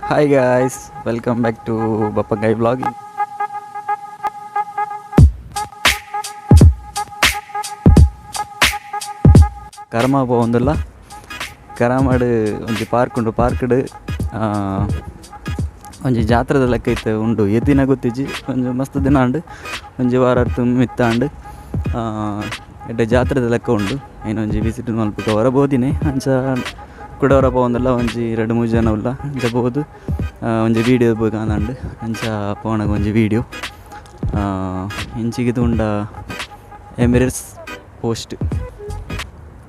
Hi guys, welcome back to Bappankai vlog. Karama ಪೋವೊಂದುಲ್ಲ. ಕರಾಮಡ್ ಒಂಜಿ park ಉಂಡು. Parked ಒಂಜಿ ಜಾತ್ರೆದ ಲೆಕ್ಕ ಇತ್ತೆ ಉಂಡು. ಏತ್ ದಿನ ಗೊತ್ತಿಜ್ಜಿ, ಒಂಜಿ ಮಸ್ತ್ ದಿನ ಆಂಡ್, ಒಂಜಿ ವಾರ ಮಿತ್ತಾಂಡ್. ಎಡ್ಡೆ ಜಾತ್ರೆದ ಲೆಕ್ಕ ಉಂಡು. ಐನ್ ಒಂಜಿ ವಿಸಿಟ್ ಮಲ್ಪುಗ ಹೊರ ಬೋದಿನಿ. ಅಂಚ ಕುಡ ಹೊರ ಪೋವೊಂದುಲ್ಲ. ಒಂಜಿ ರಡ್ಡ್ ಮೂಜಿ ಜನ ಉಲ್ಲ. ಅಂಚ ಪೋದು ಒಂಜಿ ವೀಡಿಯೋ ಕಾಣಂಡ್. ಅಂಚ ಪೋನಗ ಒಂಜಿ ವೀಡಿಯೋ ಇಂಚಿಗ್ ತೂಂಡ ಎಮಿರೇಟ್ಸ್ ಪೋಸ್ಟ್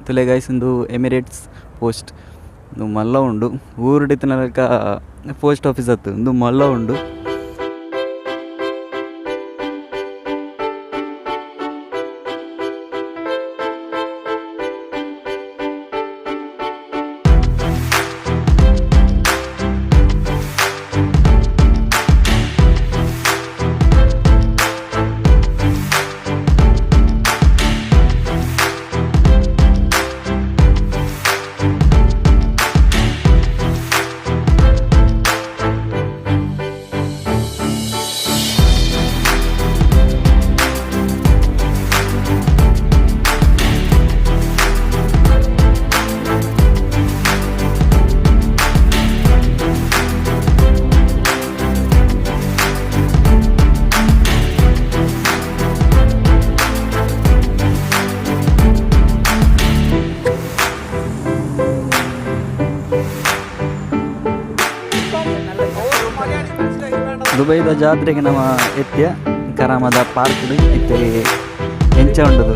ತೂಲೆ ಗೈಸ್. ಉಂದು ಎಮಿರೇಟ್ಸ್ ಪೋಸ್ಟ್. ಉಂದು ಮಲ್ಲ ಉಂಡು. ಊರುಡು ಇತ್ತಿನ ಲೆಕ್ಕ ಪೋಸ್ಟ್ ಆಫೀಸ್ ಅತ್ತು, ಉಂದು ಮಲ್ಲ ಉಂಡು. ದುಬೈದ ಜಾತ್ರೆಗೆ ನಮ್ಮ ಎತ್ಯ ಕರಾಮದ ಪಾರ್ಕ್ ಇತ್ತೆ ಎಂಚ ಉಂಡುದು.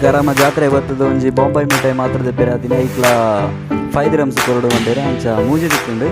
ಕರಾಮ ಜಾತ್ರೆ ಬತ್ತದ ಒಂಜಿ ಬೊಂಬೈ ಮಿಠಾಯಿ ಮಾತ್ರ ದೆಪ್ಪೆರೆ. ಅದಿನ ಐಕ್ಲ 5 ದಿರಮ್ಸ್ ಕೊರಡು ಬಂಡೇರೆ. ಅಂಚ ಮೂಜಿ ತಿಕ್ಕುಂಡು.